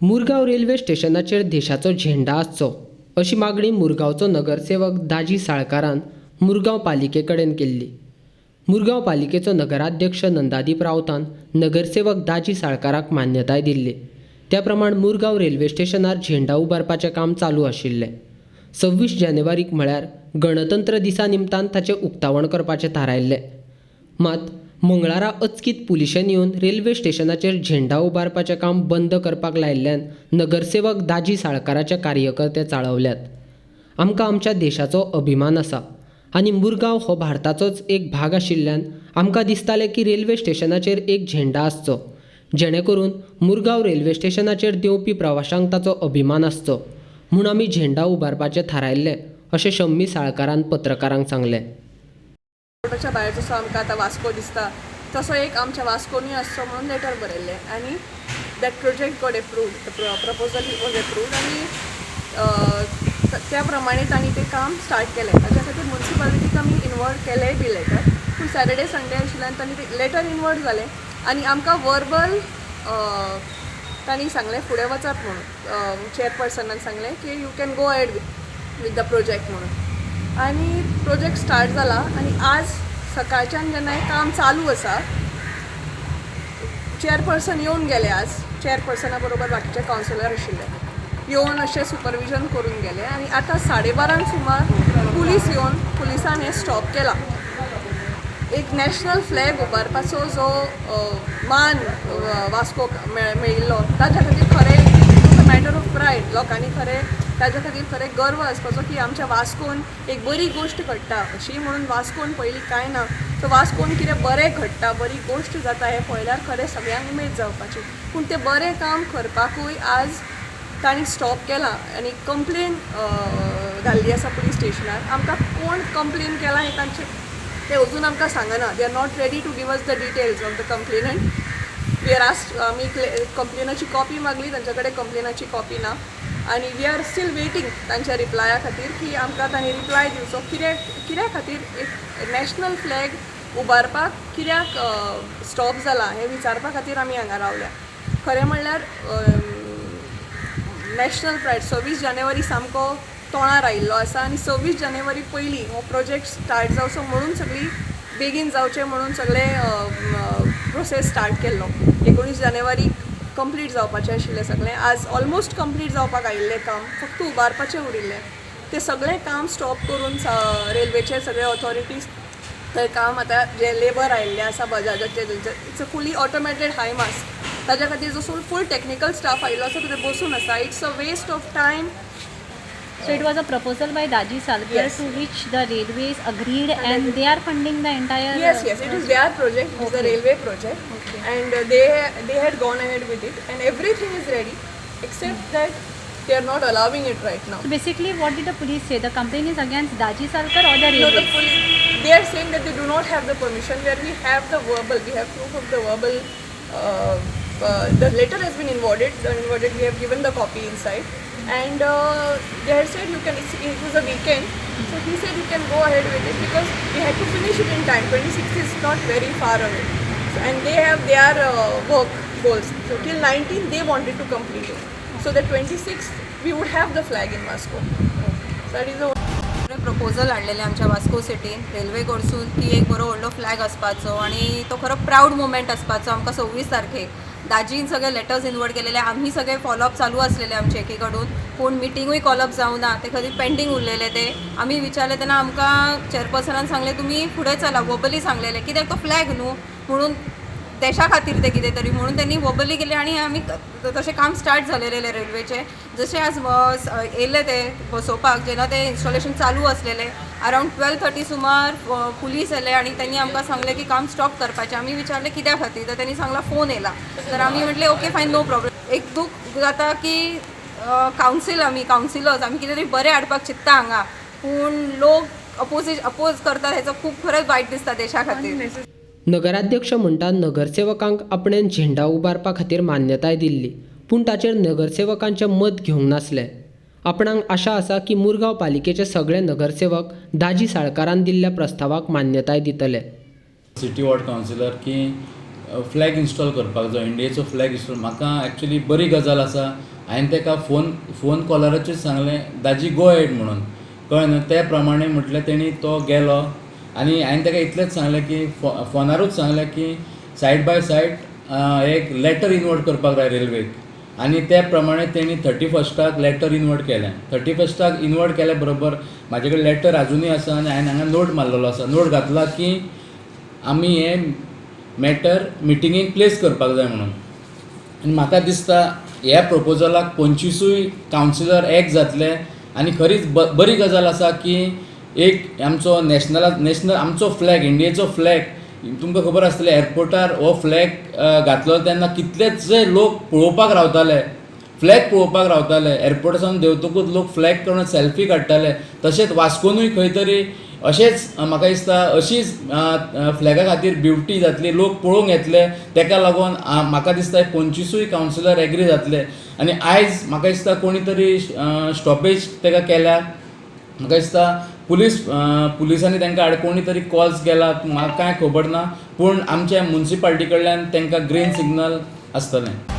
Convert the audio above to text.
Murgaon railway स्टेशनाचेर देशाचो झेंडा आसचो अशी मागणी मुरगांवचो नगरसेवक दाजी साळकारान मुरगांव पालिके कडेन केल्ली. मुरगांव पालिकेचो नगराध्यक्ष नंदादीप रावतान नगरसेवक दाजी साळकाराक मान्यताय दिल्ली. त्या प्रमाण मुरगांव रेल्वे स्टेशनार झेंडा उबारपाचें काम चालू आशिल्लें. 26 जानेवारीक म्हळ्यार गणतंत्र दिसा निमतान ताचें उक्तावण करपाचें थारायल्लें. मात मंगळारा अचकीत पुलिशेन येवन रेल्वे स्टेशनाचेर झेंडा उबारपाचें काम बंद करपाक लायिल्ल्यान नगरसेवक दाजी साळकाराचे कार्यकर्ते चाळवल्यात. आमकां आमच्या देशाचो अभिमान आसा आनी मुरगांव हो भारताचोच एक भाग आशिल्ल्यान आमकां दिसतालें की रेल्वे स्टेशनाचेर एक झेंडा आसचो, जेणे करून मुरगांव रेल्वे स्टेशनाचेर देंवपी प्रवाशांक ताचो अभिमान आसचो म्हूण आमी झेंडा उबारपाचें थारायल्लें अशें शम्मी साळकारान पत्रकारांक सांगलें. एअरपोर्टाच्या भायर जसो आमकां आतां वास्को दिसता तसो एक आमच्या वास्कोनूय आसचो म्हणून लेटर बरयल्लें आनी that project got approved, the proposal was approved आनी त्या प्रमाणे तांणी तें काम स्टार्ट केलें. ताच्या खातीर मुन्सिपालिटीक आमी इनवर्ड केलेंय बी लेटर, पूण सॅटर्डे संडे आशिल्ल्यान तांणी तें लेटर इनवर्ड जालें आनी आमकां वर्बल तांणी सांगलें फुडें वचात म्हणून. चेअरपर्सनान सांगलें की you can go ahead with the project म्हणून आनी प्रोजेक्ट स्टार्ट जाला. आनी आज सकाळच्यान जेन्ना हें काम चालू आसा, चेअरपर्सन येवन गेले. आज चेअरपर्सना बरोबर बाकीचे कावन्सिलर आशिल्ले, येवन अशें सुपरविजन करून गेले आनी आतां 12:30 सुमार पुलीस येवन पुलिसान हें स्टॉप केलां. एक नॅशनल फ्लॅग उबारपाचो जो मान वास्कोक मेळिल्लो, ताच्या खातीर खरें it's a matter of pride. लोकांनी खरें ताच्या खातीर खरें गर्व आसपाचो की आमच्या वास्कोन एक बरी गोश्ट घडटा अशी म्हणून. वास्कोन पयलीं कांय ना, सो वास्कोन कितें बरें घडटा, बरी गोश्ट जाता हें पळयल्यार खरें सगळ्यांक उमेद जावपाची. पूण तें बरें काम करपाकूय आज तांणी स्टॉप केलां आनी कंप्लेन घाल्ली आसा पुलीस स्टेशनार. आमकां कोण कंप्लेन केला हें तांचें ते अजून आमकां सांगना. They are not ready to give us the details of the complainant. We are asked, आमी कंप्लेनाची कॉपी मागली, तांच्या कडेन कंप्लेनाची कॉपी ना आनी we are still waiting तांच्या रिप्लाया खातीर की आमकां तांणी रिप्लाय दिवचो, कित्याक कित्या खातीर एक नॅशनल फ्लॅग उबारपाक कित्याक स्टॉप जाला हें विचारपा खातीर आमी हांगा रावल्या. खरें म्हणल्यार नॅशनल प्रायड 26 जानेवारी सामको तोंडार आयिल्लो आसा आनी 26 जानेवारी पयलीं हो प्रोजेक्ट स्टार्ट जावचो म्हणून, सगळीं बेगीन जावचें म्हणून सगळें प्रोसेस स्टार्ट केल्लो. 19 जानेवारी कंप्लीट जावपाचें आशिल्लें सगळें. आज ऑलमोस्ट कंप्लीट जावपाक आयिल्लें काम, फक्त उबारपाचें उरिल्लें. तें सगळें काम स्टॉप करून रेल्वेचे सगळे ऑथॉरिटीज थंय काम आतां जे लेबर आयिल्ले आसा बजाजाचे, it's a fully automated high mast, ताच्या खातीर जो फूल टॅक्निकल स्टाफ आयिल्लो आसा थंय बसून आसा. It's a waste of time. So it was a proposal by Daji Salkar Yes. to which the railways agreed and they are funding the entire. Yes, it is their project. It is a railway project, and they had gone ahead with it, and everything is ready, except that they are not allowing it right now. So basically, what did the police say? The complaint is against Daji Salkar or the No, the railways? Police, they are saying that they do not have the permission. Where we have the verbal, we have proof of the verbal. The letter has been inwarded. The inwarded, we have given the copy inside, and they had said you can. It was a weekend, so he said you can go ahead with it because we had to finish it in time. 26 is not very far away, so, and they have their work goals. So till 19 they wanted to complete it. So the 26th we would have the flag in Vasco. So that is the proposal हाडलेलें आमच्या वास्को सिटीन railway कडसून की एक बरो व्हडलो flag आसपाचो आनी तो खरो प्रावड मुमेंट आसपाचो आमकां 26 तारखेक. दाजीन सगळे लेटर्स इनवर्ड केलेले, आमी सगळे फॉलोअप चालू आसलेले आमचे एकी कडून, पूण मिटिंगूय कॉलअप जावना ते खातीर पेंडींग उरलेले ते. आमी विचारले तेन्ना आमकां चेअरपर्सनान सांगलें तुमी फुडें चला. वर्बली सांगलेलें, कित्याक तो फ्लॅग न्हू म्हणून, देशा खातीर ते कितें तरी म्हणून त्यांनी वर्बली केले आणि आमी तशें काम स्टार्ट झालेलें रेल्वेचें. जशें आज येयले ते बसोवपाक, जेन्ना ते इन्स्टॉलेशन चालू आसलेलें, अरावंड 12:30 सुमार पुलीस येयले आणि त्यांनी आमकां सांगलें की काम स्टॉप करपाचें. आमी विचारलें कित्या खातीर, तर त्यांनी सांगलां फोन येयला. तर आमी म्हटलें ओके फायन, नो प्रॉब्लेम. एक दूख जाता की कावन्सील, आमी कावन्सिलर्स, आमी कितें तरी बरें हाडपाक चिंत्ता हांगा, पूण लोक अपोज करतात. हेचो खूब खरेंच वायट दिसता देशा खातीर. नगराध्यक्ष म्हणटा, नगरसेवकांक आपणें झेंडा उबारपा खातीर मान्यताय दिल्ली, पूण ताचेर नगरसेवकांचें मत घेवंक नासलें. आपणाक आशा आसा की मुरगांव पालिकेचे सगळे नगरसेवक दाजी साळकारान दिल्ल्या प्रस्तावाक मान्यताय दितले. सिटी वॉर्ड कावन्सिलर की फ्लॅग इन्स्टॉल करपाक जाय, इंडियेचो फ्लॅग इन्स्टॉल. म्हाका एक्चुली बरी गजाल आसा. हांवें ताका फोन कॉलराचेर सांगलें, दाजी गो अहेड म्हणून, कळ्ळें न्हू. ते प्रमाणे म्हटल्यार तेणी तो गेलो आनी हांवें ताका इतलेंच सांगलें की फोनारूच सांगलें की सायड बाय सायड एक लॅटर इनवर्ट करपाक जाय रेल्वेक आनी त्या प्रमाणे तेणी 31 लाक लॅटर इनवर्ट केलें. 31 लाक इनवर्ट केल्या बरोबर म्हाजे कडेन लॅटर आजुनूय आसा आनी हांवें हांगा नोट मारलेलो आसा, नोट घातला की आमी हें मॅटर मिटिंगेक प्लेस करपाक जाय म्हणून. आनी म्हाका दिसता ह्या प्रपोजलाक 25ूय कावन्सिलर एक जातले आनी खरीच बरी गजाल आसा की एक आमचो नॅशनल आमचो फ्लॅग, इंडियेचो फ्लॅग. तुमकां खबर आसतलें, एअरपोर्टार हो फ्लॅग घातलो तेन्ना कितलेच लोक पळोवपाक रावताले, फ्लॅग पळोवपाक रावताले. एअरपोर्टा सावन देंवतकूच लोक फ्लॅग करून सेल्फी काडटाले. तशेंच वास्कोनूय खंय तरी अशेंच म्हाका दिसता अशीच फ्लॅगा खातीर ब्युटी जातली, लोक पळोवंक येतले. तेका लागून म्हाका दिसता 25ूय कावन्सिलर एग्री जातले. आनी आयज म्हाका दिसता कोणी तरी स्टॉपेज तेका केल्या. म्हाका दिसता पुलिसांनी तांकां आड कोणी तरी कॉल्स केला, म्हाका कांय खबर ना, पूण आमच्या मुन्सिपाल्टी कडल्यान तांकां ग्रीन सिग्नल आसतलें.